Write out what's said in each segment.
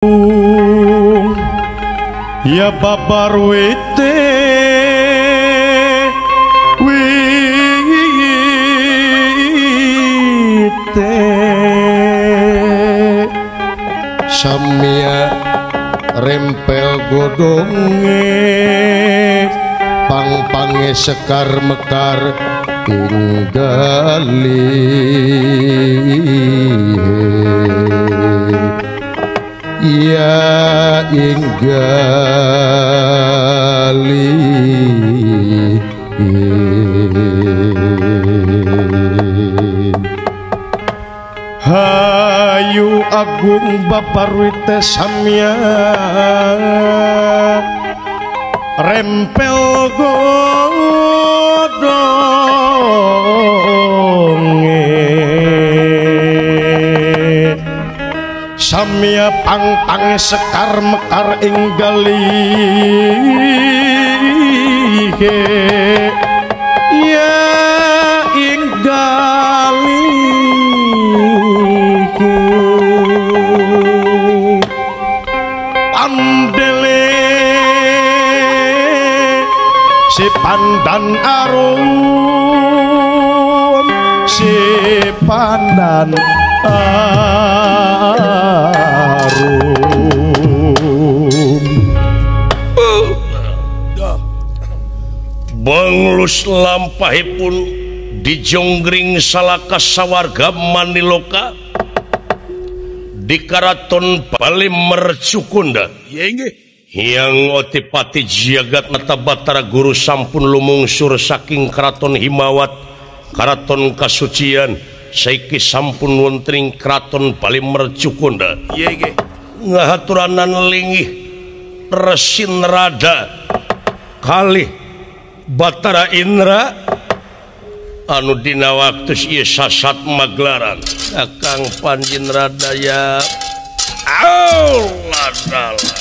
Ya babar wite wite samia rempel godonge pang-pange sekar mekar inggali ya inggali. Hayu agung baparwite samya rempel godonge samya pang-pang sekar mekar ing galihe ya ing galihe pandele si pandan arum si pandan arum. Banglus lampahipun dijonggring salaka sawarga Maniloka di Karaton Bali Mercukunda. Hyang Otipati Jagat Mata Batara Guru sampun lumungsur saking Karaton Himawat, Karaton Kasucian, saiki sampun wonten Karaton Bali Mercukunda. Ngahaturanan linggih Resin Rada kalih Batara Indra anu dina waktu ieu sasat maglaran. Akang Panjin Rada ya Allah dalah.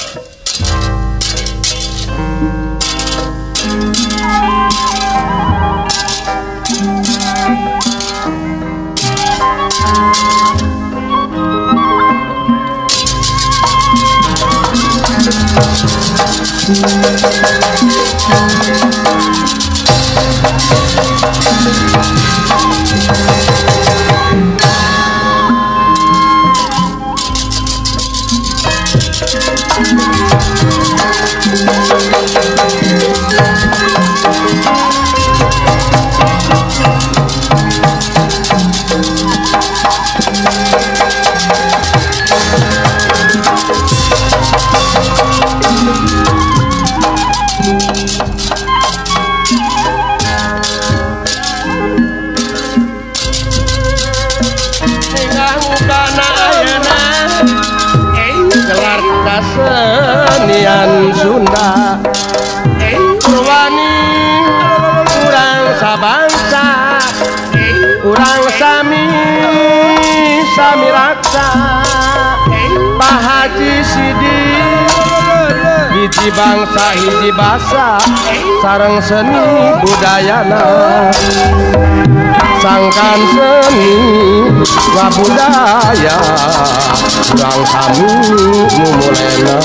Kesenian Sunda Purwani urang sabangsa urang sami sami raksa Pak Haji Sidi hiji bangsa hiji basa sareng seni budayana sangkan seni budaya urang sami mumulena.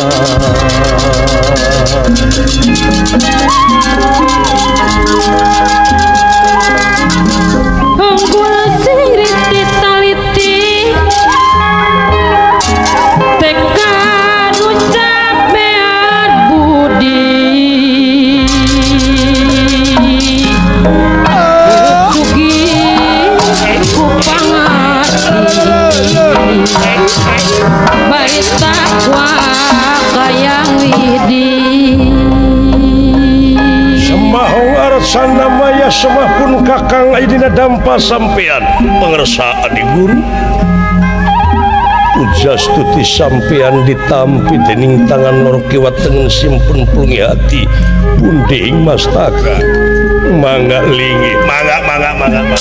Unggul siriti taliti tekad ucap meat budi sugih ku pangarti bari takwa kayang widi. Semah maya semah pun kakang aidina dampa sampean pangersa adi guru pujastuti sampean ditampi dening tangan loro kiwa tengen simpun plungi hati punding mastaka mangga lingi mangga mangga mangga mangga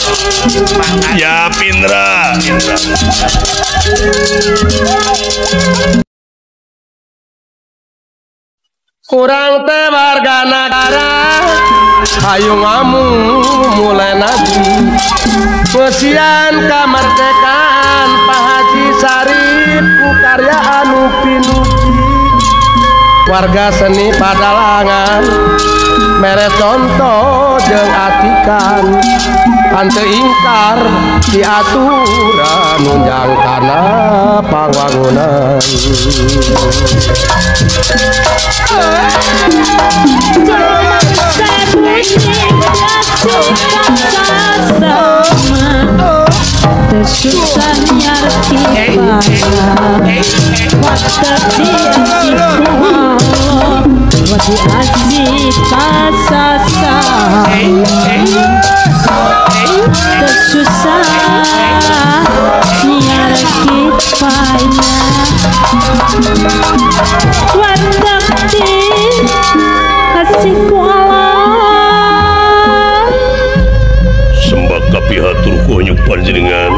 ya Pindra Pindra. Kurang teh warga nagara hayu ngamu mulai nabi mesian kamerdekaan Pak Haji Sarip ku karya anu pinuji. Warga seni padalangan mere contoh jeung atikan henteu ingkar diaturan nunjang kana pangwangunan. Susah nyarti susah nyarti sembah kapihatur kunyuk panjenengan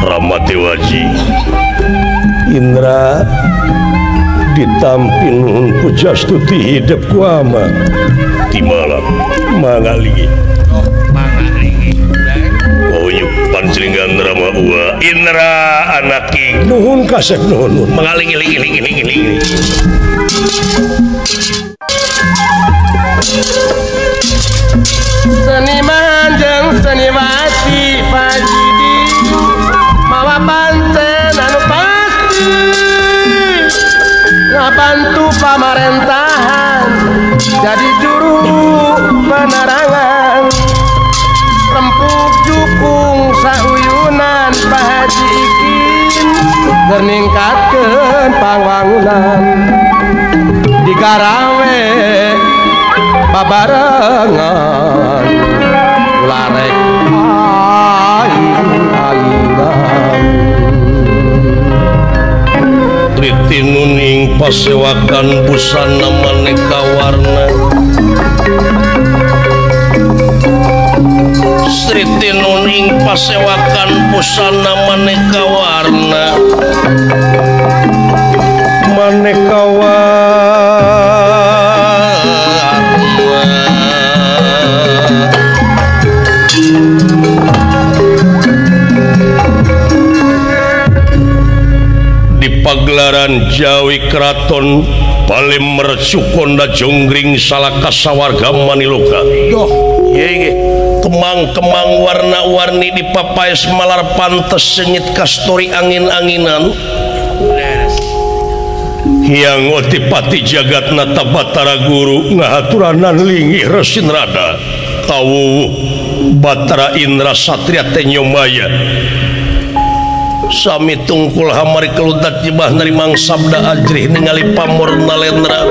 Rama Dewaji Indra ditampi nuhun pujastuti hidup ku ama timalam mangalingi kunyuk panjenengan Rama Uwa Indra anaki nuhun kasep nuhun mangalingi lingi lingi lingi lingi. Seniman jeung seniwati Pajidi mawa pancen anu pasti ngabantu pamarentahan jadi juru penerangan rempuk jukung sauyunan Pak Haji Ikin keur ningkatkeun pangwangunan digarawe babarengan ularek aing-aingan. Tritinuning pasewakan busana maneka warna Sritinuning pasewakan busana maneka warna maneka warna. Di pagelaran Jawi Keraton Palimer Sukonda Jonggring Salaka Sawarga Maniloka. Doh, kemang-kemang warna-warni di papaes malar pantes sengit kastori angin-anginan. Hyang Otipati Jagat Nata Batara Guru ngahaturanan linggih Resin Rada kawuwuh Batara Indra Satria Tenyomaya sami tungkul hamari keludat jebah narimang sabda ajrih ningali pamor nalendra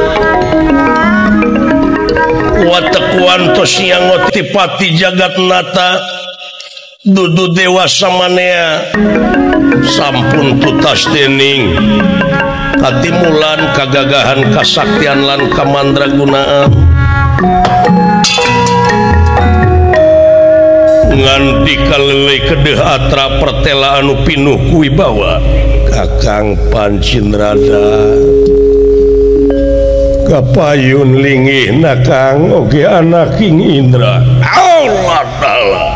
watekuantos Hyang Otipati Jagat Nata dudu dewasa manea sampun tutas dening katimulan kagagahan kasaktian lan kamandragunaan nganti kalelei kedeh atra pertela anu pinuh kuwibawa Kakang Pancinrada kapayun linggih nakang oge anak King Indra. Allah Allah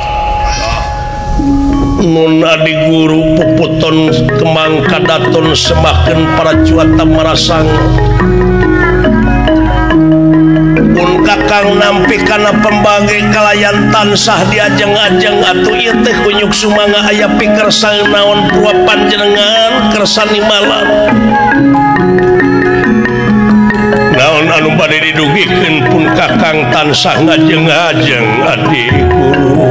Nun adi guru puputon kemang kadaton semakin para cuata marasang pun kakang nampi kana pembagai kalayan tansah diajeng-ajeng atuh ieu teh kunyuk sumangga aya pikersa naon purwa panjenengan kersani malam naon anu bade didugikeun pun kakang tansah ngajeng-ajeng adi guru.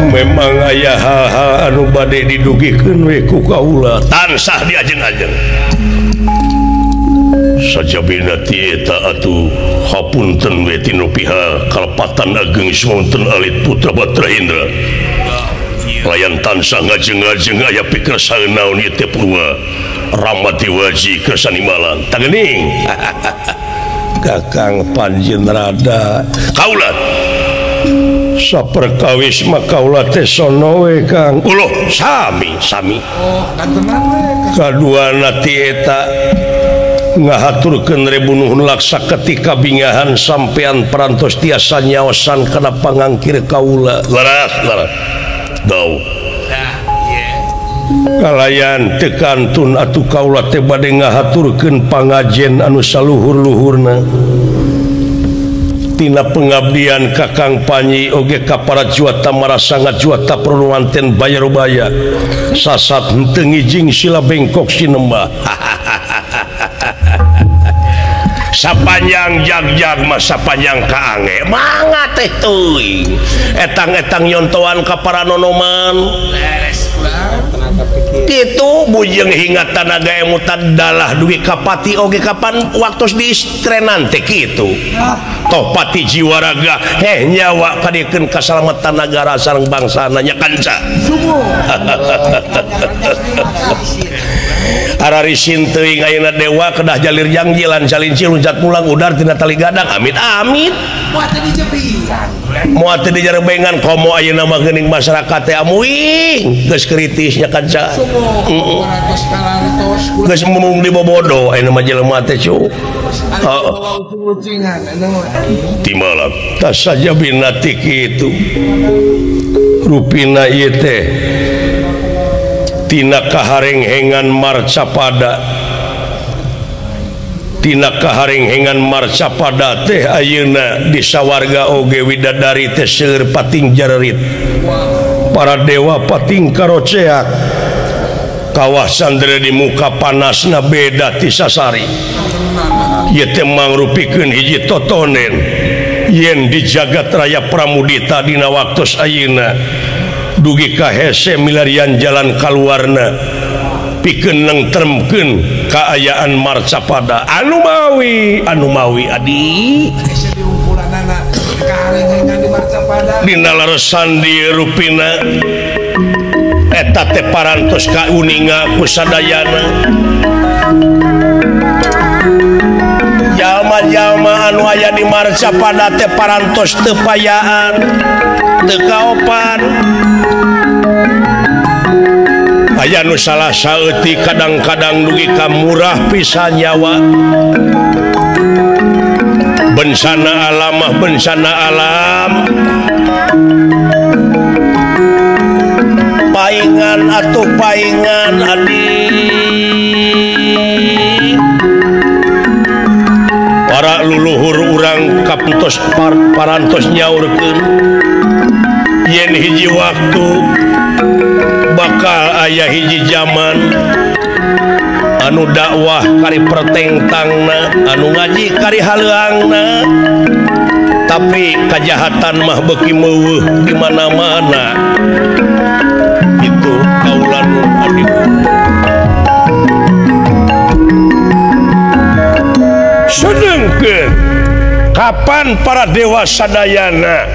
Memang aya hal-hal anu bade didugikeun we ku kaula tansah diajeng-ajeng sajabina ti eta atuh hapunten we tinu pihak kalepatan ageng Sumenten alit putra Batara Indra layan tansah ngajeng-ajeng aya pikersa naon ieu teh purwa Rama Dewaji kersani malang tagening Kakang Panjenrada kaula saperkawis mah kaula teh sono we Kang uloh sami sami. Oh, kantenan we kaduana ti eta Ngahaturkeun rebu nuhun laksa ketika bingahan sampean parantos tiasa nyaosan kana pangangkir kaula. Leres leres. Dau. Kalayan teu kantun atuh kaula teh bade ngahaturkeun pangajen anu saluhur-luhurna. Tina pengabdian Kakang Panji oge ka para juata marasangat juata perluanten bayarubaya sasat henteu ngijing sila bengkok sinembah. Sapanjang jag-jag mah sapanjang kaange mangga teh teuing etang-etang nyontoan ka para nonoman kitu bujeng hingga tanaga emutan dalah dugi ka pati oge kapan waktu diistrenan teh kitu toh pati jiwa raga heh nyawa kadiekeun kasalamatan nagara sareng bangsana nya kanca. Ararisin teuing ayeuna dewa kedah jalir jangjilan salinci luncat mulang udar tina tali gadang amit amit moal teu dijarebengan komo ayeuna mah geuning masyarakat teh amuing geus kritis nya kanca. Geus mung dibobodo ayeuna mah jelema teh cu. Timalam tas saja binati kitu rupina ieu teh tina kaharenghengan marcapada tina kaharenghengan marcapada teh ayeuna di sawarga oge widadari teh seueur pating jarerit para dewa pating karoceak kawah sandere di muka panasna beda ti sasari ieu teh mangrupikeun hiji totonen yen di jagat raya Pramudita dina waktos ayeuna dugi ka hese milarian jalan kaluarna pikeun nengtremkeun kaayaan marcapada anu mawi adi dina leresan di rupina eta teh parantos kauninga ku sadayana jalma-jalma anu aya di marcapada teh parantos teu payaan teu kaopan aya nu salah saeutik kadang-kadang dugi ka murah pisan nyawa bencana alam mah bencana alam paingan atuh paingan adi para luluhur urang kapentos parantos nyaurkeun yen hiji waktu bakal aya hiji zaman anu dakwah kari pertengtangna anu ngaji kari haleuangna tapi kajahatan mah beuki meuweuh di mana-mana itu kaula nu adiku sedengkeun kapan para dewa sadayana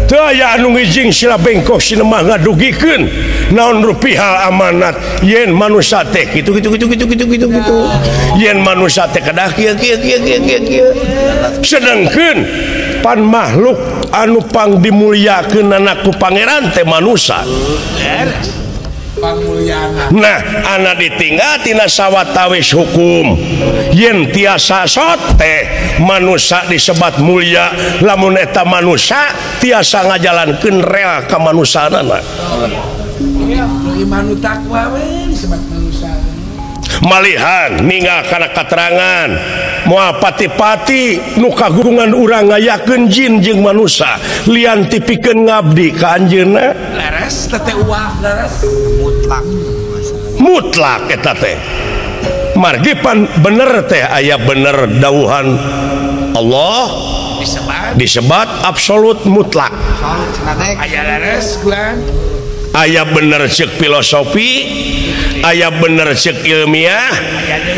teu aya anu ngijing sila bengkok sinemah ngadugikeun naon rupi hal amanat yen manusia teh kitu kitu kitu kitu kitu kitu kitu yen manusia teh kedah kieu kieu kieu kieu kieu kieu sedengkeun pan makhluk anu pang dimulyakeunana ku pangeran teh manusia. Nah anak ditinggal tina sawatawis hukum yen tiasa sot teh manusia disebat mulia lamun eta manusia tiasa ngajalankeun rel kamanusiaanana. Malihan ninggal kana katerangan moal pati-pati nu kagungan urang ngayakeun jin jeung manusia lian tipikeun ngabdi ka anjeunna leres teh uah leres mutlak mutlak eta teh margi pan bener teh aya bener dawuhan Allah disebat absolut mutlak aya leres kulan aya bener ceuk filosofi aya bener ceuk ilmiah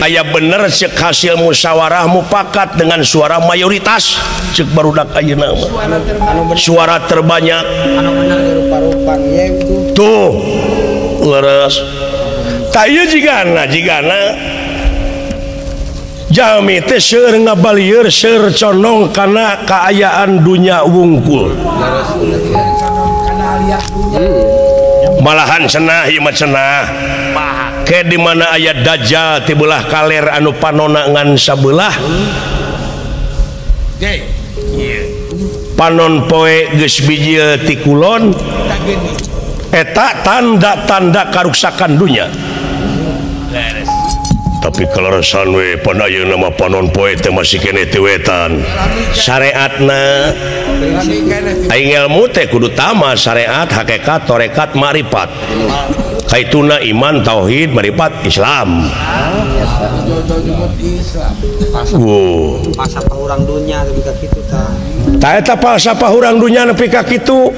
aya bener ceuk hasil musyawarah mufakat dengan suara mayoritas ceuk barudak ayeuna mah suara terbanyak tuh leres tah ieu jigana jalmi teh seueur ngabalieur seueur condong kana kaayaan dunya wungkul malahan cenah ieu mah cenah Ke di mana aya dajjal ti belah kaler anu panona ngan sabelah. Panon poe geus bijil ti kulon. Eta tanda-tanda karuksakan dunya. Tapi kaleresan we pan ayeuna mah panon poe teh masih keneh ti wetan. Syariatna aing ilmu teh kudu tama syariat, hakikat, tarekat, makrifat. Kaituna iman, tauhid, marifat, Islam. Wow. Falsafah urang dunya nepi ka kitu tah. Tah eta falsafah urang dunya nepi ka kitu.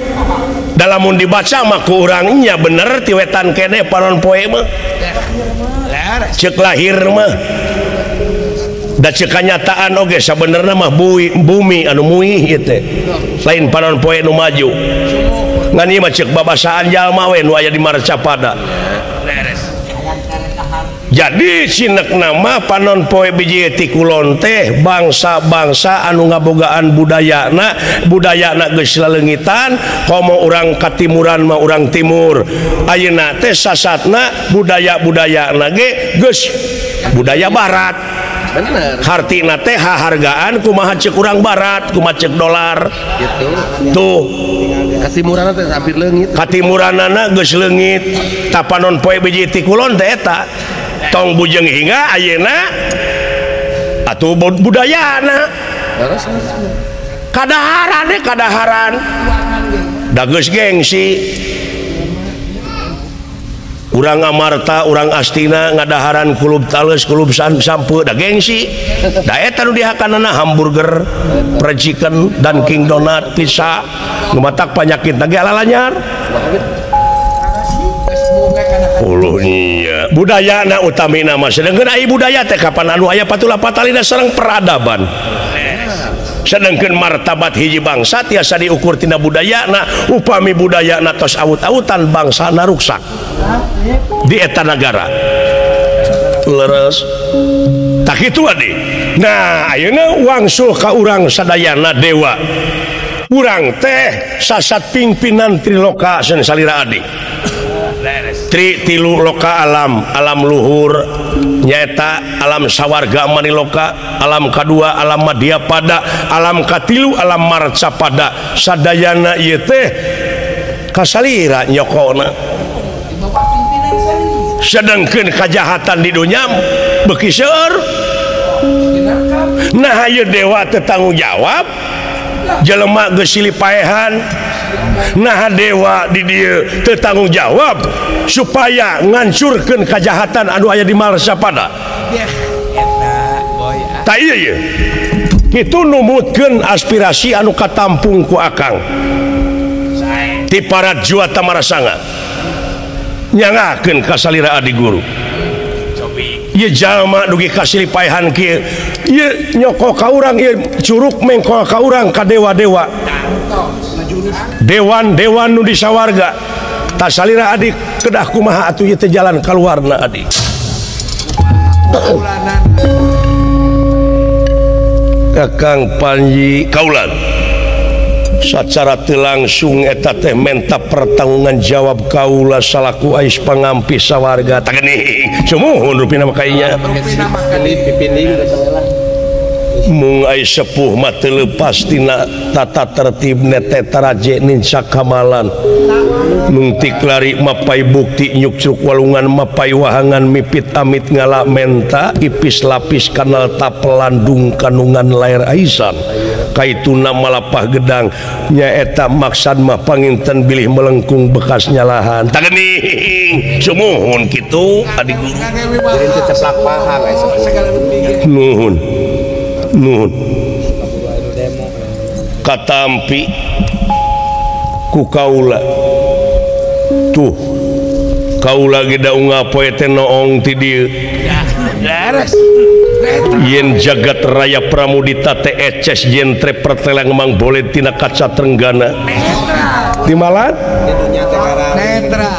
Da lamun dibaca mah ku urang nya bener ti wetan keneh panon poe mah. Ceuk lahir mah. Da ceuk kanyataan oge sabenerna mah bumi anu muih ieu teh. Lain panon poe nu maju. Ngan ieu mah ceuk babasaan jalma we nu aya di Marcapada. Jadi sinekna mah panon poe biji ti kulon teh bangsa-bangsa anu ngabogaan budayana, budayana geus laleungitan, komo urang katimuran mah urang timur. Ayeuna teh sasatna budaya-budayana ge geus budaya barat. Bener. Hartina teh hahargaan kumaha ceuk urang barat, kumaha ceuk dolar. Gitu. Tuh. Katimuranna teh hampir leungit. Katimuranana geus leungit. Tah panon poe biji ti kulon teh eta. Tong bujeng hingga ayeuna atuh budayana. Kadaharan we kadaharan. Da geus gengsi. Urang Amarta, urang Astina ngadaharan kulub tales, kulub sampe, da gengsi. Da eta nu dihakanana hamburger, fried chicken, dan king donat, pizza, nu matak panyakit ge alalanyar. Uluh nya. Budayana utamina mah sedengkeun ai budaya teh kapan anu aya patula patalina sareng peradaban. Sedengkeun martabat hiji bangsa tiasa diukur tina budayana, upami budayana tos awut-awutan bangsana ruksak di eta nagara. Leres. Tak kitu adi. Nah, ayeuna wangsul ka urang sadayana dewa. Urang teh sasat pimpinan triloka sen salira adi. Tri tilu loka alam, alam luhur nyaeta alam sawarga maniloka, alam kadua alam madya pada, alam katilu alam marcapada. Sadayana ieu teh kasalira nyokona. Sedengkeun kajahatan di dunya beuki seueur. Nah ieu dewa teh tanggung jawab jelema geus silih paehan. Nah dewa di dieu teu tanggung jawab supaya ngancurkeun kajahatan anu aya di Marsapada. Tah ieu ye. Kitu numutkeun aspirasi anu katampung ku akang. Ti para juata marasanga. Nyangakeun ka salira adi guru. Ieu jalma dugi ka silih paehan kieu. Ieu nyoko ka urang, ieu curug mengkol ka urang ka dewa-dewa. Dewan-dewan nu di sawarga. Tah salira adik kedah kumaha atuh ieu teh jalan kaluarna adik. Kakang Panji kaulan sacara teu langsung eta teh menta pertanggungan jawab kaula salaku ais pangampih sawarga. Tah geuning sumuhun rupina mah kainya. Mung ai sepuh mah teu leupas tina tata tertib nete taraje ninsa kamalan. Nung tiklari mapai bukti nyukcruk walungan mapai wahangan mipit amit ngala menta ipis lapis kanal tapelandung kanungan lair aisan. Kaituna malapah gedang nyaeta maksad mah panginten bilih melengkung bekas nyalahan. Tah geuning sumuhun kitu adi guru. Nuhun. Nuhun. Katampi ku kaula. Tuh kaula ge da unggal poe teh noong ti dieu. Yen jagat raya Pramudita teh eces jentre pertelang mang boleh tina kaca trenggana. Di malan? Netra.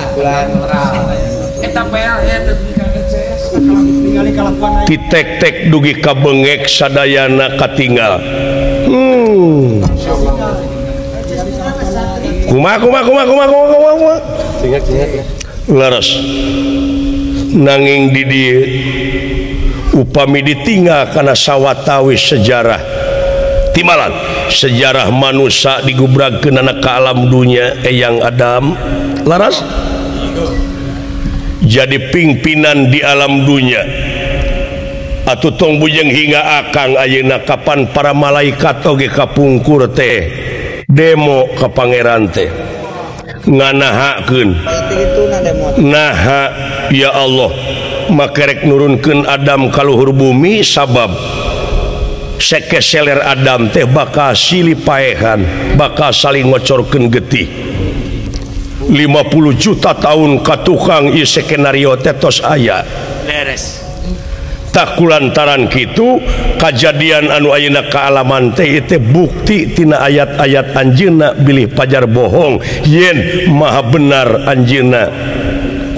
Titek-tek dugi ka bengek sadayana katinggal. Kumaha kumaha kumaha kumaha kumaha kumaha. Leres. Nanging di dieu upami ditinggal kana sawatawis sejarah timalan sejarah manusia digubragkeun ka alam dunya Eyang Adam laras jadi pimpinan di alam dunya atuh tong bujeng hingga akang ayeuna kapan para malaikat oge kapungkur teh demo ka pangeran teh nganahakeun naha ya Allah makerek nurunkeun Adam ka luhur bumi sabab sekeseler Adam teh bakal silih paehan bakal saling ngocorkeun getih 50 juta tahun ka tukang ieu skenario teh tos aya leres. Tak kulantaran kitu kajadian anu ayeuna kaalaman teh teh bukti tina ayat-ayat anjeunna bilih pajar bohong yen maha benar anjeunna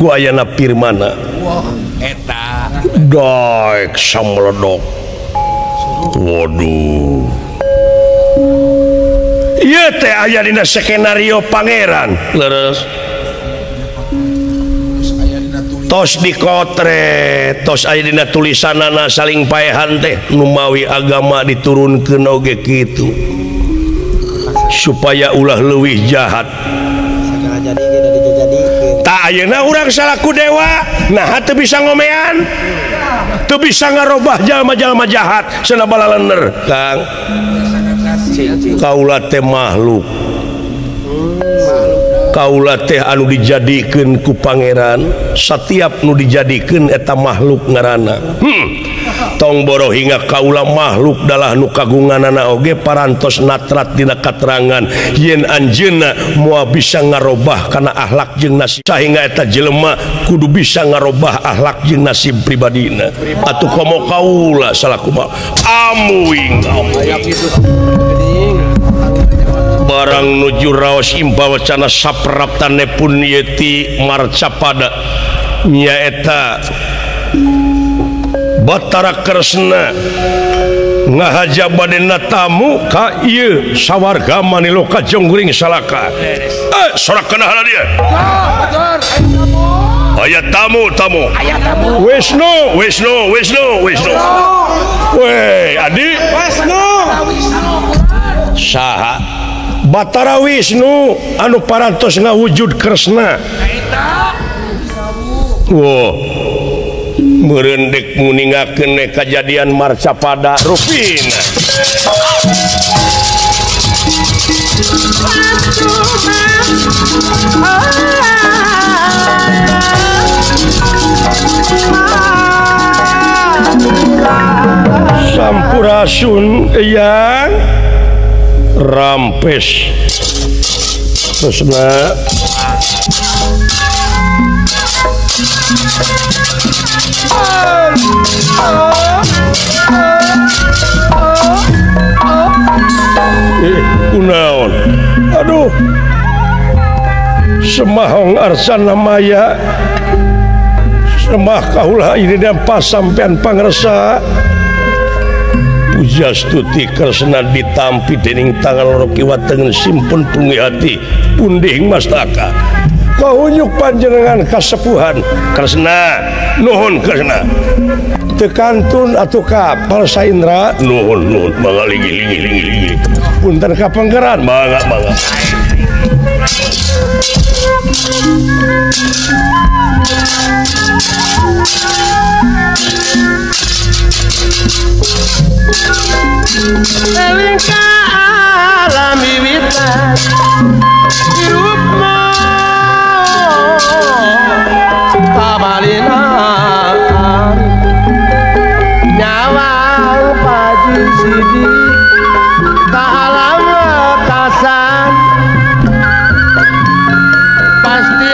ku ayana firmana. Wah eta daek samledok. Waduh ieu teh aya dina skenario pangeran leres tos dikotre tos aya dina tulisanana saling paehan teh numawi agama diturunkeun oge kitu supaya ulah leuwih jahat. Tak ayeuna urang salaku dewa naha teu bisa ngomean teu bisa ngarobah jalma-jalma jahat cenah balalener Kang. Kaula teh makhluk kaula teh anu dijadikeun ku pangeran setiap nu dijadikeun eta makhluk ngaranna. Tong boro hingga kaula makhluk dalah nu kagunganana oge parantos natrat dina katerangan yen anjeunna moal bisa ngarobah kana akhlak jeung nasib sahingga eta jelema kudu bisa ngarobah akhlak jeung nasib pribadina atuh komo kaula salaku amuing barang nuju raos impa wacana sapraptane pun yeti marcapada nyaeta Batara Kresna ngahaja badena tamu ka ieu sawarga maniloka jongguring salaka. Sorakeun hala dia. Aya tamu tamu. Wisnu Wisnu Wisnu Wisnu. Weh adi Wisnu. Saha? Batara Wisnu anu parantos ngawujud Kresna. Wah, meureun dek muningakeun kajadian marcapada rupina. Sampurasun eyang rampes terusna kunaon aduh semahong arsana maya semah kaulah ini dan pas sampean pangresa Pujastuti Kresna ditampi dening tangan loro kiwa tengen simpun pungi hati punding mastaka kahunyuk panjenengan kasepuhan Kresna nuhun Kresna tekantun atuh kapal Saindra nuhun nuhun mangga linggih linggih linggih linggih punten kapengkeran mangga mangga Eling ka alam wiwitan hirup kabalina nyawang paji sidi ka alam wekasan pasti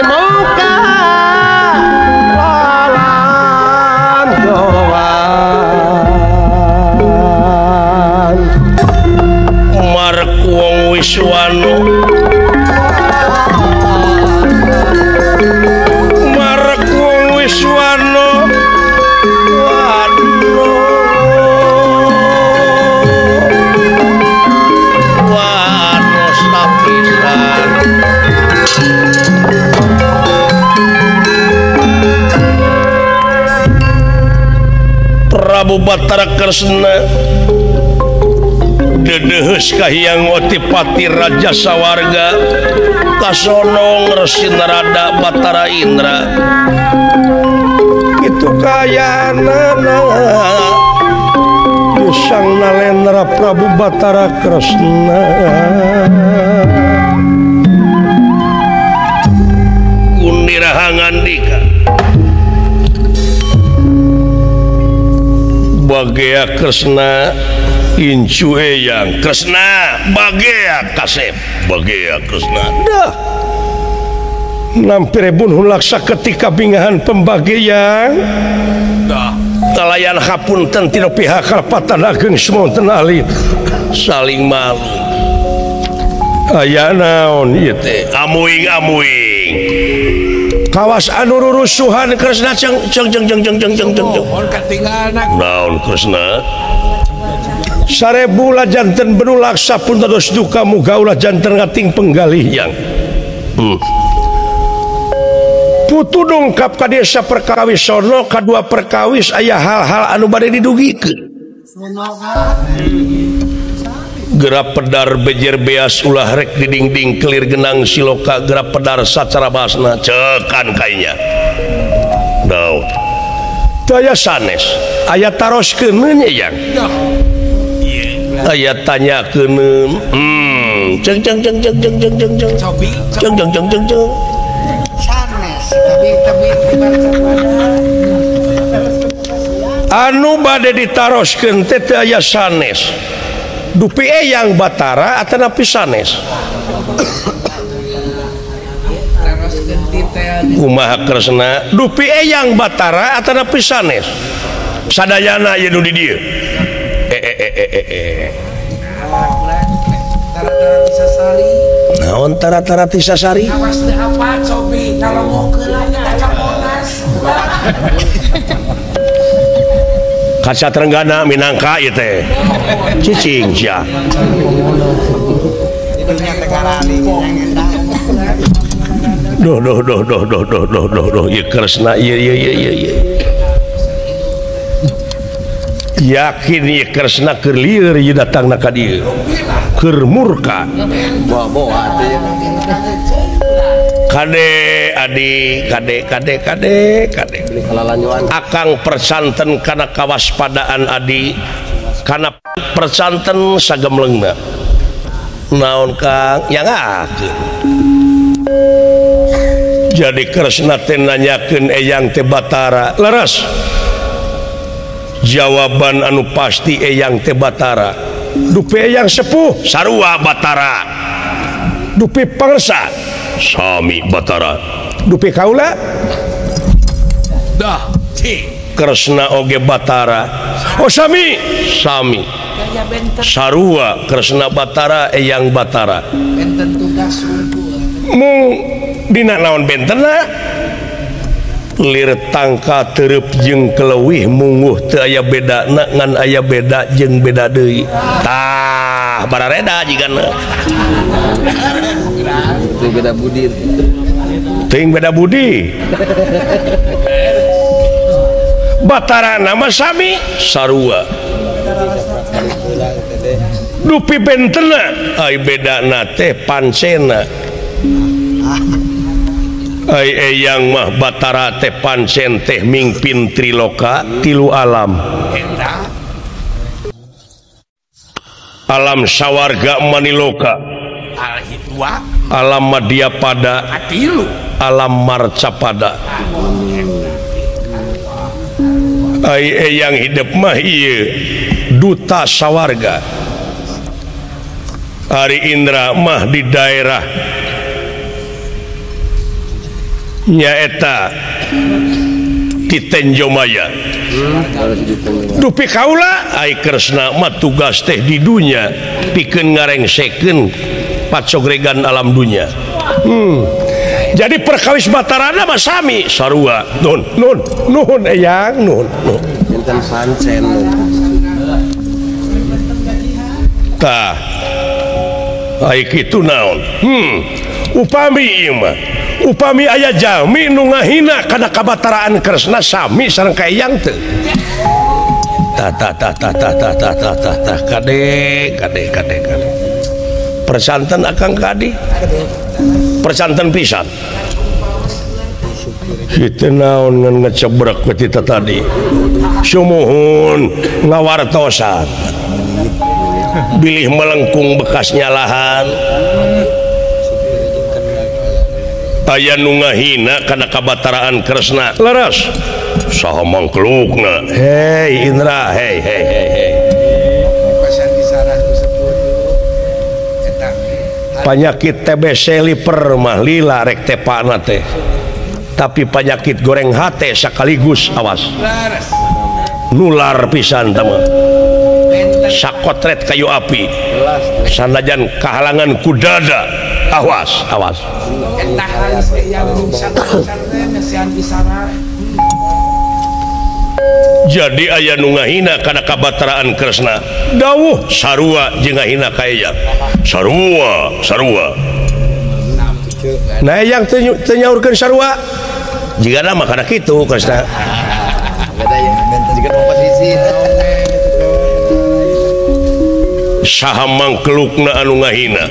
Prabu Batara Kresna dedeheus kahiyang Otipati Raja Sawarga kasonong Resi Narada Batara Indra itu kayanana Sang Nalendra Prabu Batara Kresna Guniraha ngandika Bagea Kresna incu eyang Kresna bagea kasep bagea Kresna dah nampirebun hulaksa ketika bingahan pembagian dah talayan hapunten tina pihak karpatan ageng semonten alit saling malu aya naon ieu teh amuing-amuing kawas anu rurusuhan Kresna ceng ceng ceng ceng ceng ceng ceng ceng naon Kresna sarebu ulah janten benu laksa pun dados duka muga ulah janten ngating penggalih yang Putu dongkap ka desa perkawis sono kadua perkawis aya hal-hal anu bade didugikeun Gerap pedar bejer beas ulah rek didingding kelir genang siloka gerap pedar sacara basna cekan kainya daun daya sanes aya taroskeun nya yang aya tanyakeun ceng ceng ceng ceng ceng ceng ceng ceng ceng ceng ceng ceng ceng sanes tapi anu bade ditaroskeun teh teu aya sanes dupi eyang Batara atanapi sanes kumaha Kresna dupi eyang Batara atanapi sanes sadayana ieu nu di dieu naon tara-tara tisasari awas teu apa cobi nalongokeun kaca Monas kaca Trenggana minangka ieu teh cicing sia duh duh duh duh duh duh duh duh duh ieu Kresna ieu ieu ieu ieu yakin ieu Kresna keur lieur ieu datangna ka dieu keur murka kade adi kade kade kade kade akang persanten kana kawaspadaan adi kana persanten sagemlengna naon Kang yang akeun jadi Kresna teh nanyakeun eyang teh Batara leres jawaban anu pasti eyang teh Batara dupi eyang sepuh sarua Batara dupi pangsa sami Batara dupi kaula dah Kresna oge Batara oh sami sami sarua Kresna Batara eyang Batara benten tugas mung dina naon bentenna lir tangka tereup jeung keleuwih munguh teu aya bedana ngan aya beda jeung beda deui tah barareda jigana teu beda budi teuing beda budi Batara nama sami sarua dupi bentena ai bedana teh pancena ai eyang mah Batara teh pancen teh mingpin triloka tilu alam alam sawarga maniloka alam madyapada alam marcapada ai eyang hidup mah ieu duta sawarga Ari Indra mah di daerah nyaeta di Tenjomaya dupi kaula ai Kresna mah tugas teh di dunya pikeun ngarengsekeun pacogregan alam dunya jadi perkawis Batarana mah sami sarua nun nun nuhun eyang nuhun nuhun benten pancen tah ai kitu naon upami ieu mah upami aya jalmi nu ngahina kana kabataraan Kresna sami sareng ka eyang teu tah tah tah tah tah tah tah tah tah tah kade kade kade kade persanten akang kadi persanten pisan kitu naon ngan ngecebrek we tita tadi sumuhun ngawartosan bilih melengkung bekas nyalahan aya nu ngahina kana kabataraan Kresna leres saha mangklukna hei Indra hei hei hei hei panyakit TBC liper mah lila rek tepana teh tapi panyakit goreng hate sekaligus awas nular pisan teh mah sakotret kayu api sanajan kahalangan ku dada awas awas jadi aya nu ngahina kana kabataraan Kresna dawuh sarua jeung ngahina ka Eyang sarua sarua nah Eyang teu nyaurkeun sarua jigana mah kana kitu Kresna saha mangkelukna anu ngahina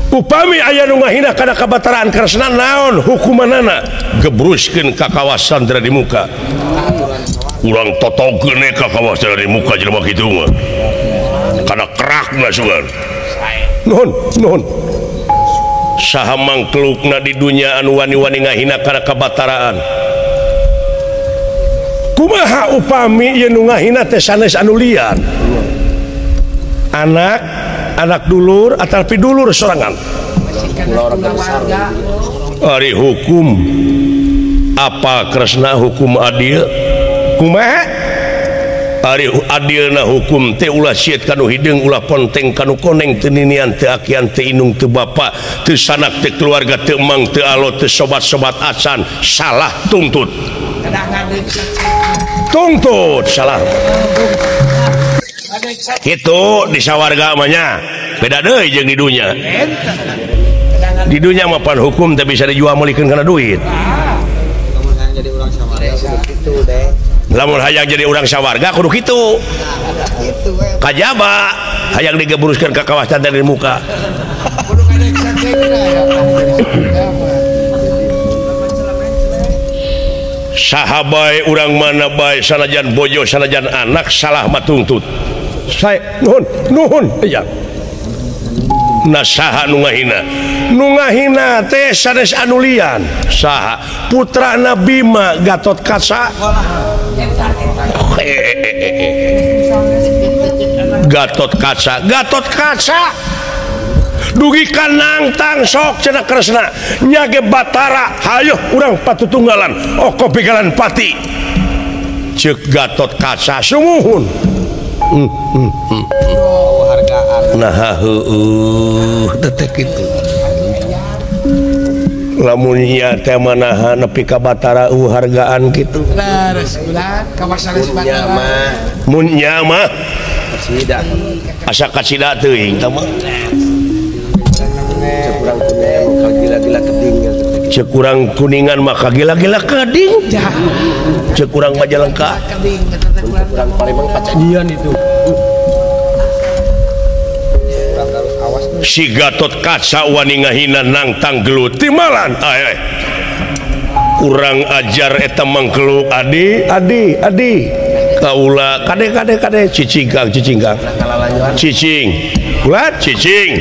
upami aya nu ngahina kana kabataraan Kresna naon hukumanana gebruskeun ka kawasan di muka urang totokeun ka kawasan di muka jelema kitu mah kana kerakna sugan nuhun nuhun saha mangkelukna di dunya anu wani-wani ngahina kana kabataraan kumaha upami ieu nu ngahina teh sanes anu lian anak anak dulur atau pidulur sorangan ari hukum apa Kresna hukum adil kumaha ari adilna hukum teh ulah sieut kanu hideung ulah ponteng kanu koneng teu ninian teu akian teu indung teu bapa teu sanak teu keluarga teu emang teu alo teu sobat-sobat acan salah tuntut tuntut salah itu di sawarga mah nya beda deui jeung di dunya di dunya mah pan hukum teh bisa dijual meulikeun kana duit lamun hayang jadi urang sawarga kudu kitu kajaba hayang digebruskeun ka kawasan dari muka saha bae urang mana bae sanajan bojo sanajan anak salah mah tuntut saya nuhun nuhun iya nah saha nu ngahina nu ngahina teh sanes anu lian saha putrana Bima Gatot Kaca Gatot Kaca Gatot Kaca dugi ka nangtang sok cenah Kresna nya ge Batara hayoh urang patutunggalan oko begalan pati ceuk Gatot Kaca sumuhun nah heueuh teh kitu lamun nya teh manaha nepi ka Batara hargaan kitu mun nya mah asa kacida teuing tah mah ceuk urang kuningan mah kagila-gila keding ceuk urang Majalengka urang Palembang pacajian itu si Gatot Kaca wani ngahina nangtang gelut timalan ae kurang ajar eta mangkeluk adi adi adi kaula kade kade kade cicing kang cicing kang cicing ulah cicing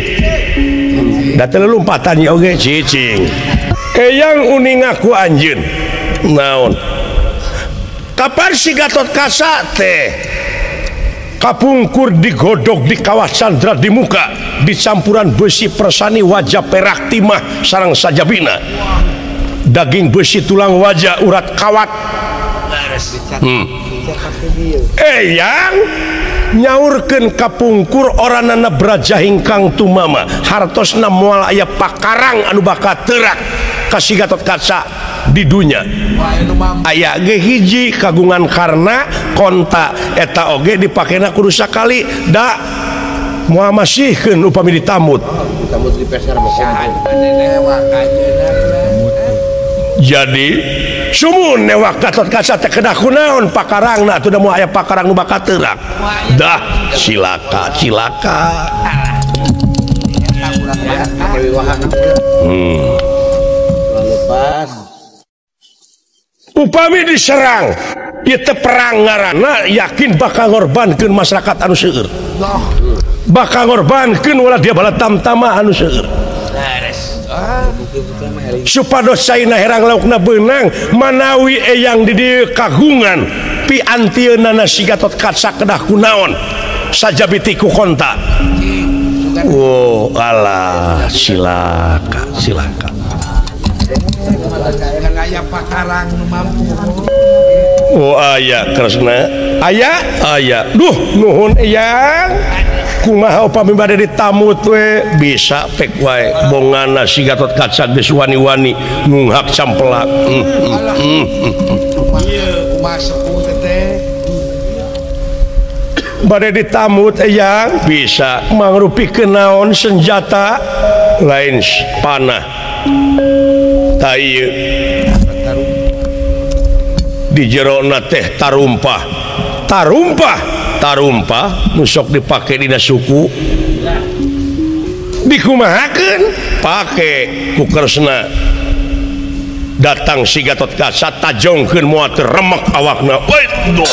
da teu lompatan ieu oge cicing eyang uning aku anjeun naon kapan si Gatot Kaca teh kapungkur digodog di kawah Candra di muka dicampuran besi persani wajah perak timah sarang sajabina daging besi tulang wajah urat kawat eyang nyaurkeun kapungkur oranana braja ingkang tumama hartosna moal aya pakarang anu bakal teurak ka si Gatot Kaca di dunya aya ge hiji kagungan karna konta eta oge dipakena kudu sakali da moal masihkeun upami ditamut jadi Sumun newak Gatot Kaca teh kedah kunaon pakarangna atuh da moal aya pakarang nu bakal teurak. Dah cilaka cilaka. Upami diserang ieu teh perang ngaranna yakin bakal ngorbankeun masyarakat anu seueur. Bakal ngorbankeun ulah dia bala tamtama anu seueur. Supados caina herang laukna beunang manawi eyang di dieu kagungan piantieunana si Gatot Kaca kedah kunaon sajabi ti ku konta. Oh alah silaka silaka. Oh aya Kresna aya aya duh nuhun eyang kumaha upami bade ditamut we bisa pek wae bongana si Gatot Kaca geus wani-wani ngunghak sampelak. Bade ditamut eyang bisa mangrupikeun naon senjata lain panah ta ieu di jerona teh tarumpah tarumpah tarumpah nu sok dipake dina suku dikumahakeun pake ku Kresna datang si Gatot Kaca tajongkeun moal teu remek awakna waduh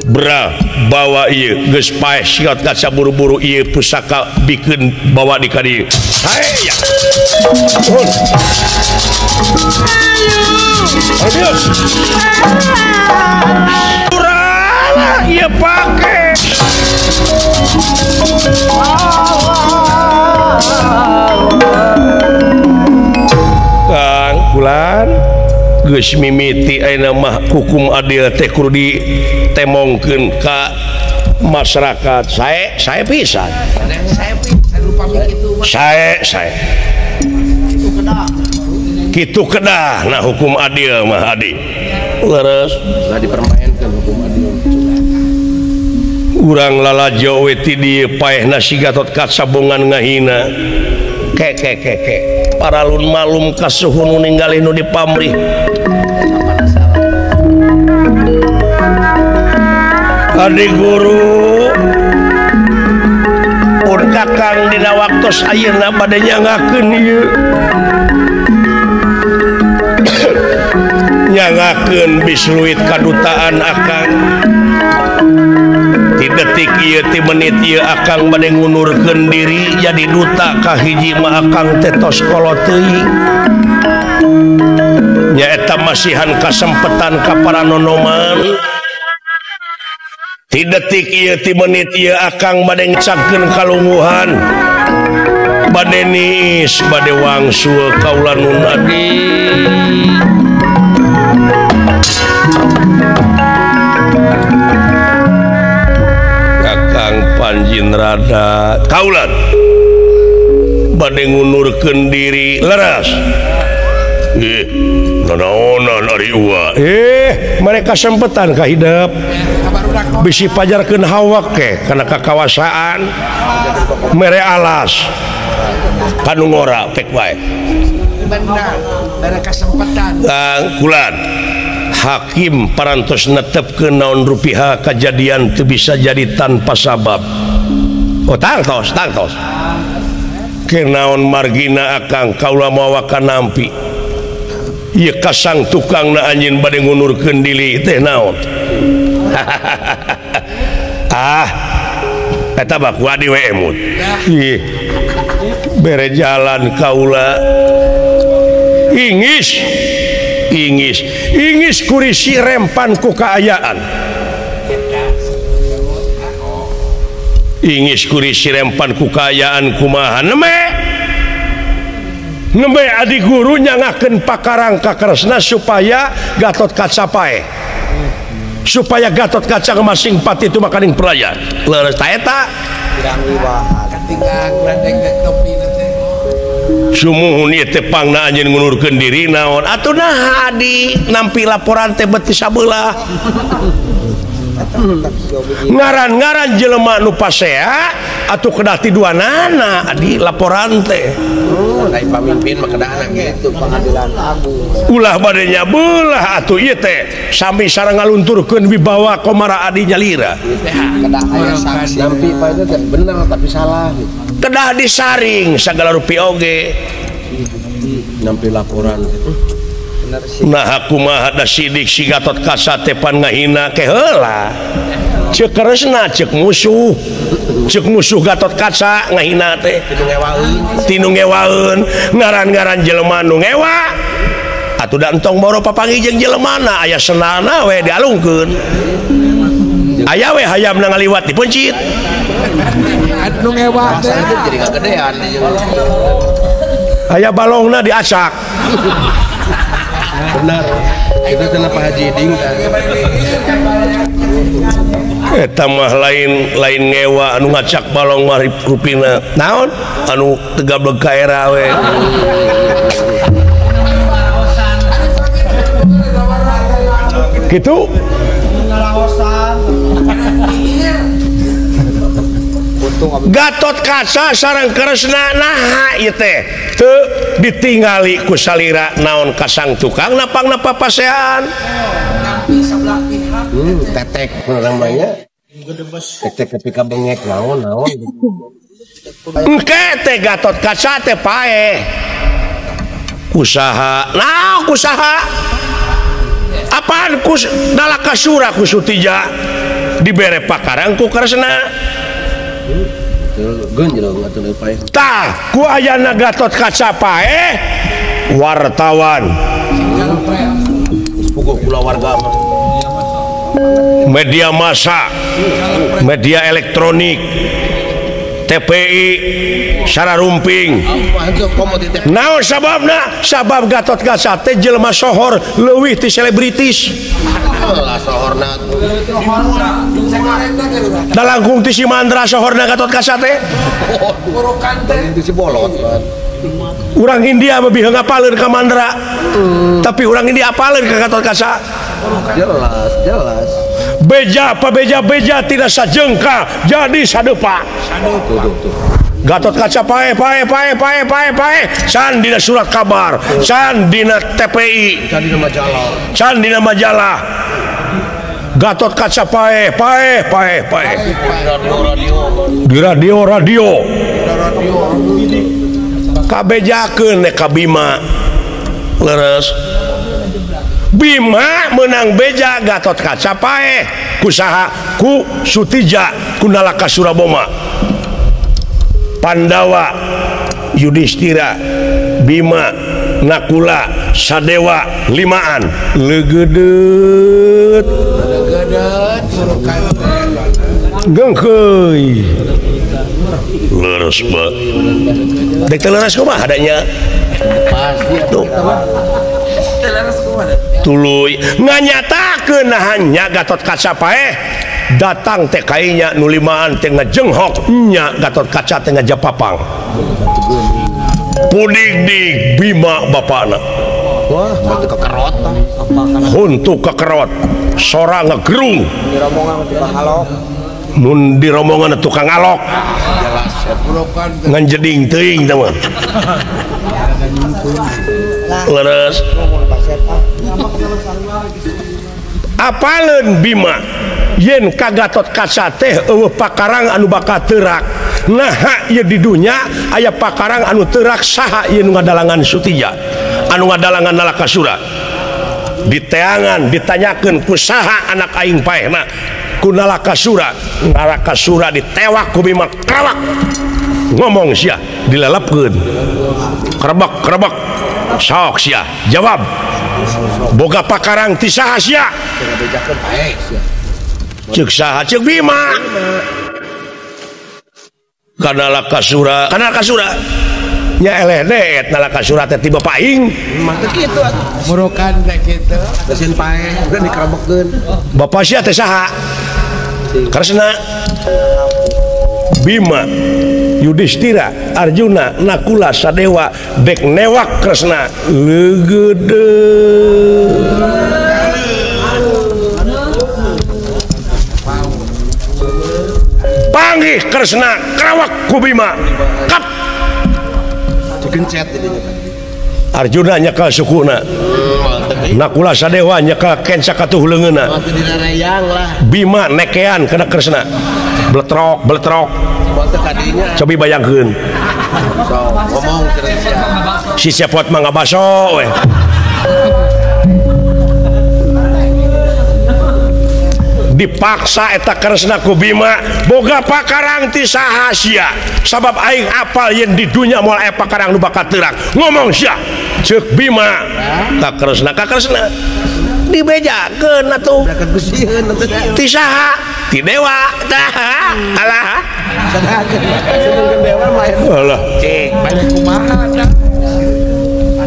bra bawa ieu geus paeh si Gatot Kaca buru-buru ieu pusaka bikeun bawa di ka dieu hae ya nuhun ayo iya pake Kang Kulan geus mimiti ayeuna mah hukum adil teh kudu ditemongkeun ka masyarakat. Sae pisan. Sae sae. Kitu kedah nah hukum adil mah adi. Leres lah dipermainkan hukum adil. Urang lalajo we ti dieu paehna si Gatot Kaca bongan ngahina. Ke ke ke ke. Paralun malum kasuhun nu ninggalih nu dipamrih. Adi guru pun kakang dina waktos ayeuna bade nyangakeun ieu. Nyangakeun bisluit kadutaan akang. Ti detik ieu ti menit ieu akang bade ngundurkeun diri jadi duta kahiji mah akang teh tos kolot teuing. Nyaeta masihan kasempetan ka para nonoman. Ti detik ieu ti menit ieu akang bade ngecapkeun kalungguhan. Bade niis bade wangsul kaula nun adi. Kakang Panjin Rada kaulan bade ngundurkeun diri leres. Nanaonan ari uwa. Mereka sempetan ka hidep. Bisi pajarkeun hawak ke kana kakawasaan mere alas kanu ngora pek wae. Benar, mereka sempetan. Kulan hakim parantos netepkeun naon rupiah kajadian teu bisa jadi tanpa sabab. Oh tangtos tangtos. Kenaon margina akang kaula mawa kanampi. Ieu kasang tukangna anjeun bade ngundurkeun diri teh naon. Ah eta mah ku adi we emut. Ih bere jalan kaula. Ingis ingis ingis kurisi rempan ku kaayaan. Ingis kurisi rempan ku kaayaan kumaha neme nembe adi guru nyangakeun pakarang ka Kresna supaya Gatot Kaca paeh, supaya Gatot Kaca masing pati itu makaning peraya leres ta eta sumuhun ieu teh pangna anjeun ngundurkeun diri naon atuh nah adi nampi laporan teh beuti sabelah. Ngaran-ngaran jelema nu pasea atuh kedah ti duanana di laporan teh. Ai pamimpin mah kedahna kitu pengadilan agung. Ulah bade nya beulah atuh ieu teh sami sareng ngalunturkeun wibawa Komara Adi nyalira. Kedah aya saksi. Nampi Pak itu teh bener tapi salah gitu. Kedah disaring sagala rupi oge. Nampi laporan gitu. Nah kumaha da sidik si Gatot Kaca teh pan ngahina ke heula. Ceuk Kresna ceuk musuh. Ceuk musuh Gatot Kaca ngahina teh. Tinu ngewaeun ngaran-ngaran jelema nu ngewa. Atuh da entong boro papanggih jeung jelemana aya senalna we dialungkeun. Aya we hayamna ngaliwat dipeuncit. Anu ngewa teh jadi kagedean. Aya balongna diacak. Benar. Itu kenapa Haji Ding kan? Eta mah lain ngewa anu ngacak balong mah rupina. Naon? Anu tegablek ka era we. Gitu. Gatot Kaca sareng Kresna naha ieu teh teu ditingali ku salira naon kasang tukang napangna papasean. Tetek namanya. Tetek ketika bengek naon naon. Engke teh Gatot Kaca teh paeh. Kusaha? Naon kusaha? Apaan kus Nalakasura ku Sutija dibere pakarang ku Kresna. Tah ku ayana Gatot Kaca paeh wartawan media massa media elektronik TPI sararumping. Naon sababna? Sabab Gatot Kaca teh jelema sohor leuwih ti selebritis. Da langkung ti si Mandra sohorna Gatot Kaca teh. Urang India lebih ngapaleun ka Mandra. Tapi urang India apaleun ka Gatot Kaca. Jelas, jelas. Beja pabeja beja tidak sajengka jadi sadepa. Gatot Kaca pae pae pae pae pae pae san dina surat kabar, san dina TPI, san dina majalah, san dina majalah. Gatot Kaca pae pae pae pae di radio radio kabejakeun ka Bima leres. Bima menang beja Gatot Kaca pae kusaha ku Sutija ku Nalakasura Boma. Pandawa Yudhistira Bima Nakula Sadewa limaan legedet gengkeuy leres ba dek teu leres kumaha adanya tuh tuluy nganyatakeun nahannya Gatot Kaca paeh datang teh kainya nu limaan teh ngajenghok nya Gatot Kaca teh ngajapapang pudig-dig Bima bapana. Wah, batu kekerot huntu kekerot sora ngegerung mun di rombongan tukang alok nganjeding teuing teh mah leres. Apaleun Bima yen ka Gatot Kaca teh eueuh pakarang anu bakal teurak. Naha ieu di dunya aya pakarang anu teurak saha ieu nu ngadalangan Sutija anu ngadalangan Nalakasura. Diteangan ditanyakeun ku saha anak aing paehna ku Nalakasura. Nalakasura ditewak ku Bima krawak ngomong sia dilelepkeun kerebek kerebek sok sia jawab boga pakarang ti saha sia ceuk saha ceuk Bima ka Nalakasura ka Nalakasura nya eleh deet Nalakasura teh ti bapa aing mah teh kitu atuh murukan teh kitu geus paeh udah dikerebekkeun bapa sia teh saha Kresna Bima Yudhistira Arjuna Nakula Sadewa dek newak Kresna legedeut. Panggih Kresna krawak ku Bima. Kap. Digencet jadinya. Arjuna nyekel sukuna. Nakula Sadewa nyekel kenca katuh leungeunna. Bima nekean kana Kresna. Bletrok, bletrok. Cobi bayangkeun. Si Cepot mah ngabaso we. Dipaksa eta Kresna ku Bima boga pakarang ti saha sia sabab aing apal yen di dunya moal aya pakarang nu bakal terang ngomong sia ceuk Bima ka Kresna dibejakeun atuh ti saha ti dewa tah alah alah cek balik kumaha tah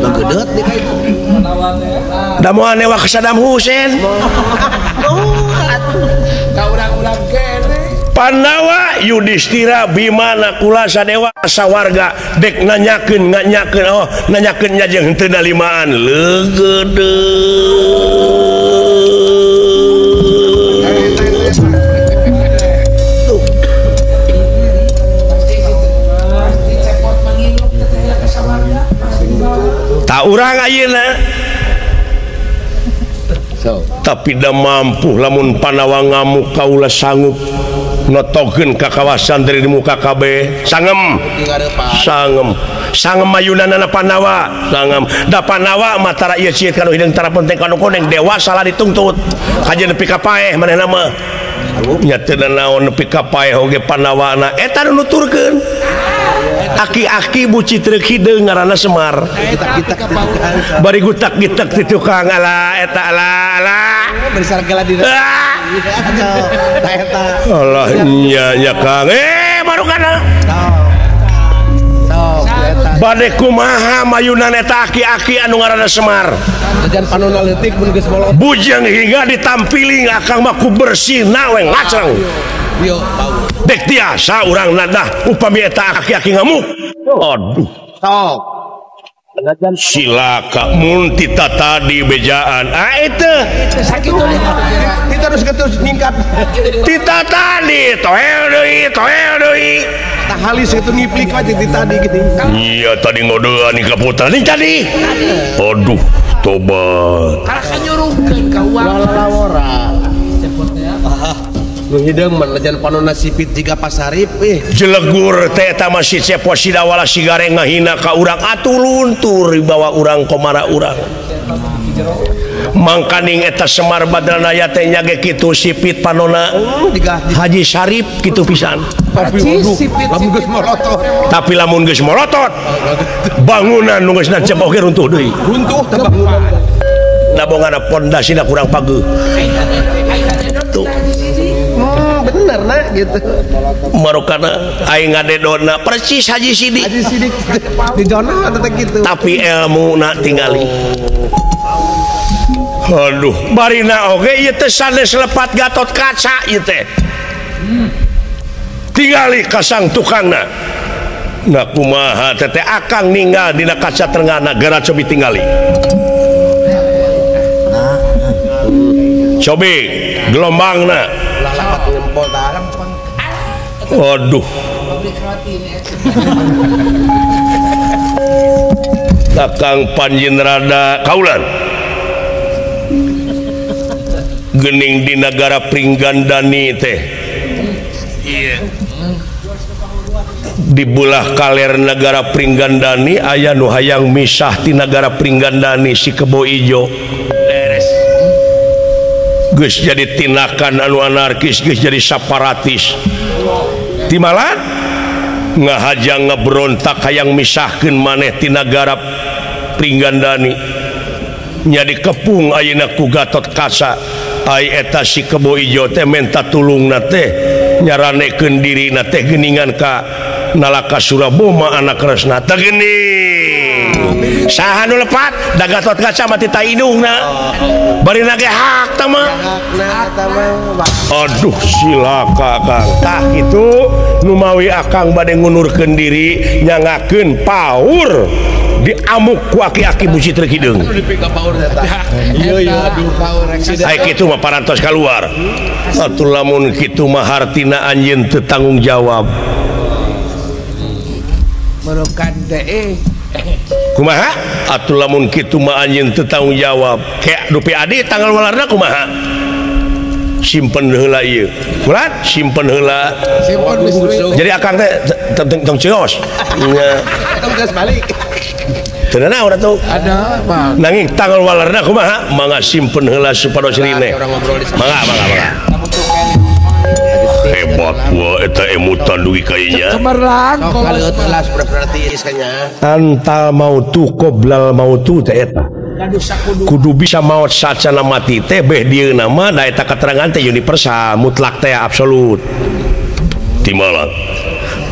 gedeut deui ka itu da moal newa ka Saddam Hussein. Pandawa Yudhistira Bima Nakula Sadewa sawarga dek nanyakeun nganyakeun oh nanyakeun nya jeung henteu dalimaan leugeudeuh. Tak urang ayeuna. Tapi da mampu lamun Pandawa ngamuk kaula sanggup notokeun ka kawasan dari muka kabeh sangem sangem sangem mayunanana Pandawa sangem da Pandawa mah tara ieu cieut kanu hideung tara penting kanu koneng dewa salah dituntut kajeun nepi ka paeh manehna mah nya teu naon nepi ka paeh oge Pandawana eta nu nuturkeun aki-aki buci treuk hideung ngaranna Semar bari gutak-gitak ti tukang ala eta ala ala bersargala di eta Allah nya nya Kang baru kana sok eta bade kumaha mayunan eta aki-aki anu ngaranna Semar jajan panona leutik mun geus molot bujeng hingga ditampiling akang mah ku bersihna we ngacreng yo bau dek tiasa urang nadah upami eta aki-aki ngamuk aduh sok silaka mun tita tadi bejaan ah itu sakitu kita terus ketus nyingkat tita tadi toel deui tah halis itu ngiplik aja tita tadi gini iya tadi ngodean ka putra nih tadi aduh tobat kalah nyuruhkeun ka uang lalawora nu hideung mah lejan panonna sipit jiga pasarip ih jelegur teh eta mah si Cepot Sidawala sigareng ngahina ka urang atuh luntur dibawa urang komara urang mangkaning eta Semar Badranaya teh nya ge kitu sipit panonna Haji Sarip kitu pisan tapi lamun geus molotot tapi lamun geus molotot bangunan nu geus nancep oge runtuh deui runtuh teh bangunan da bongana pondasina kurang pageuh tuh bener nah gitu marokana aing ngadedona persis Haji Sidik Haji Sidik di zona teteh gitu tapi ilmu na tingali aduh barina oge ieu teh sanes lepat Gatot Kaca ieu teh tingali kasang tukangna na kumaha teteh akang ninggal dina kaca trengana geura cobi tingali cobi gelombangna aduh Kakang Panjin rada kaulan gening di nagara Pringgandani teh di belah kaler nagara Pringgandani aya nu hayang misah ti nagara Pringgandani si Kebo Ijo geus jadi tindakan anu anarkis geus jadi separatis timala ngahajang ngebrontak hayang misahkeun maneh ti nagara Pringgandani nya dikepung ayeuna ku Gatot Kaca ai eta si Kebo Ijo teh menta tulungna teh nyaranekeun dirina teh geuningan ka Nalaka Suraboma anak Kresna teh geuning Saha nu lepat da Gatot Kaca mah tita indungna. Bari na ge hak tah mah. Aduh silaka Kang. Tah kitu numawi akang bade ngundurkeun diri nyangakeun paur diamuk ku aki-aki Bu Citra Hideung. Ai kitu mah parantos kaluar. Atuh lamun kitu mah hartina anjeun teu tanggung jawab. Merukan teh. Kumaha? Atuh lamun kitu mah anjeun teu tanggung jawab. Kayak dupi adi tanggal walarna kumaha? Simpen heula ieu. Ulah simpen heula. Jadi akang teh tong ceos. Nya. Tong geus balik. Teu naon atuh? Ada mah. Nanging tanggal walarna kumaha? Mangga simpen heula supados rine. Mangga mangga mangga. Hebat wah eta emutan dugi ka ieu. Cemerlang antal mautu qoblal mautu teh eta. Kudu bisa maot sacana mati teh beh dieu nama da eta keterangan teh universal mutlak teh absolut. Timalang.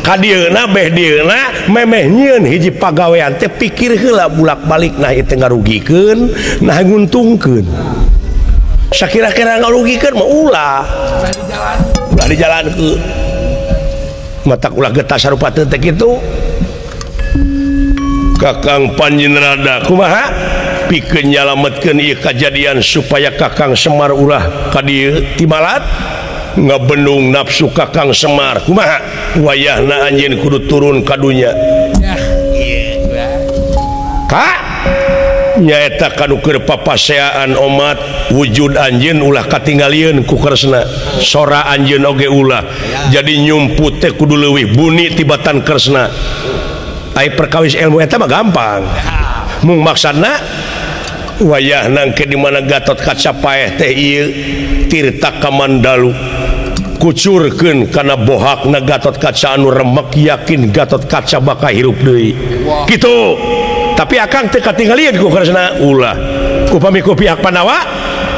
Ka dieuna beh dieuna memeh nyieun hiji pagawean teh pikir heula bulak-balik nah ieu teh ngarugikeun nah nguntungkeun. Sakira-kira ngarugikeun mah ulah. Ulah dijalankeun. Matak ulah getah sarupa teh kitu. Kakang Panjenrada kumaha? Pikeun nyalametkeun ieu kajadian supaya Kakang Semar ulah ka dieu timalat ngabendung nafsu Kakang Semar kumaha wayahna anjeun kudu turun ka dunya. Ka nyaeta kanu keur papaseaan omat wujud anjeun ulah katinggalieun ku Kresna sora anjeun oge ulah jadi nyumput teh kudu leuwih buni tibatan Kresna. Ai perkawis ilmu eta mah gampang mung maksudna wayah nangke di mana Gatot Kaca paeh teh ieu Tirta Kamandalu kucurkeun kana bohakna Gatot Kaca anu remek yakin Gatot Kaca bakal hirup deui kitu. Tapi akang teu katinggalieun ku Kresna ulah upami ku pihak Pandawa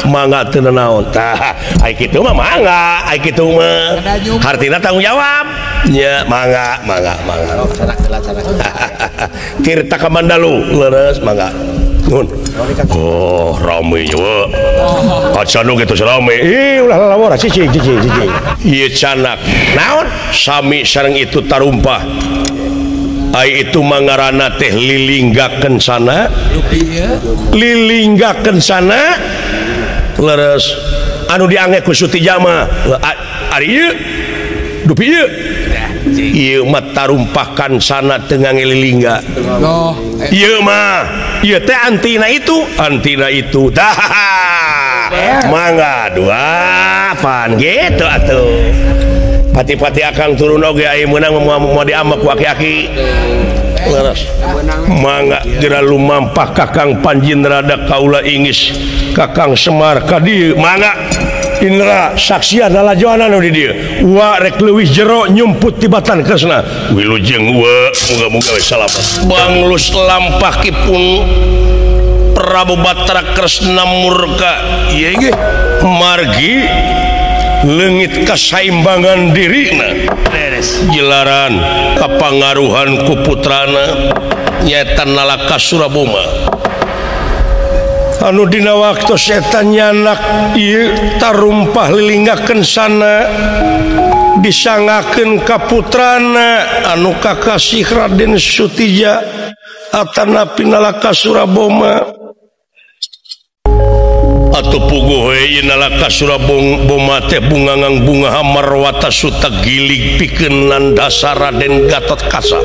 mangga teu nanaon tah ai kitu mah mangga ai kitu mah hartina tanggung jawab nya mangga mangga mangga Tirta Kamandalu leres mangga nuhun. Oh rame nya kaca nu kitu rame ih ulah lalawara cicing cicing cicing ieu canak naon sami sareng itu tarumpah ai itu mangarana teh lilinggakeun sana lilinggakeun sana leres anu diange ku Sutijama ari ieu dupi ieu ieu mah tarumpahkan sana teu ngange lilingga ieu mah ieu teh antina itu tah mangga dua pan gitu atuh pati-pati akang turun oge ai meunang moal diamek ku aki-aki leres mangga geura lumampah Kakang Panjenrada kaula ingis Kakang Semar ka dieu mangga Indra saksian lalajoan anu di dieu wa rek leuwih jero nyumput tibatan Kresna wilujeng wa muga-muga we salamet banglus lampahipun Prabu Batara Kresna murka ieu ge margi leungit kasaimbangan dirina jelaran kapangaruhan ku putrana nyaeta Nalaka Suraboma anu dina waktu setan nyanak ieu tarumpah lilinggakeun sana disangakeun ka putrana anu kakasih Raden Sutija atanapi Nalaka Suraboma atuh puguh we ieu Nalaka Suraboma teh bungangang bunga hamarwata suta gilig pikeun nandasa Raden Gatot Kaca.